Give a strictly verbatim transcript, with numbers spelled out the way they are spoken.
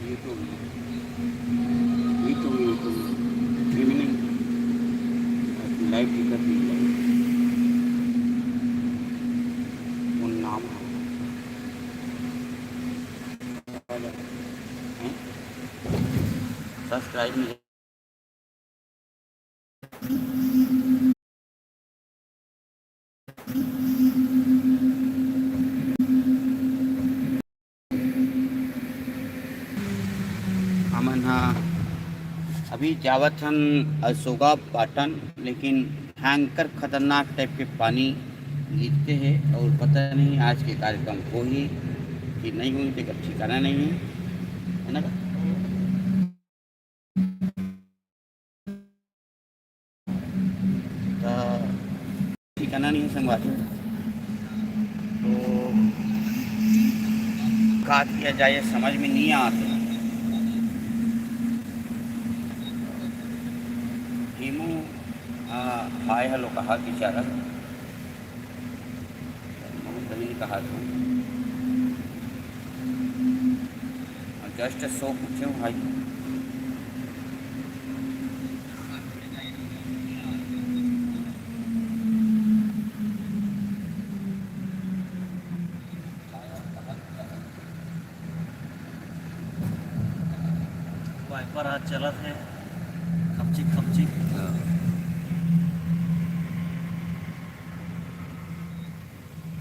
YouTube, YouTube, YouTube, streaming, live दिखत नहीं, live। वो नाम है। हैं? Subscribe नहीं। हमन हा अभी जावत हन असोगा पाटन, लेकिन भयंकर खतरनाक type के पानी गिरते हे और पता नहीं आज के कार्यक्रम होही कि नहीं होही, तेकर ठिकाना नहीं है, है ना? त ठिकाना नहीं है संगवारी, तो का किया जाए, समझ में नहीं आते। हेमू, आ, हाय हेलो कहा बेचारा, बहुत बहिन कहा था। Just सो पूछे हूँ भाई। वाइपर आज चलत हे, खपचिक खपचिक। हाँ।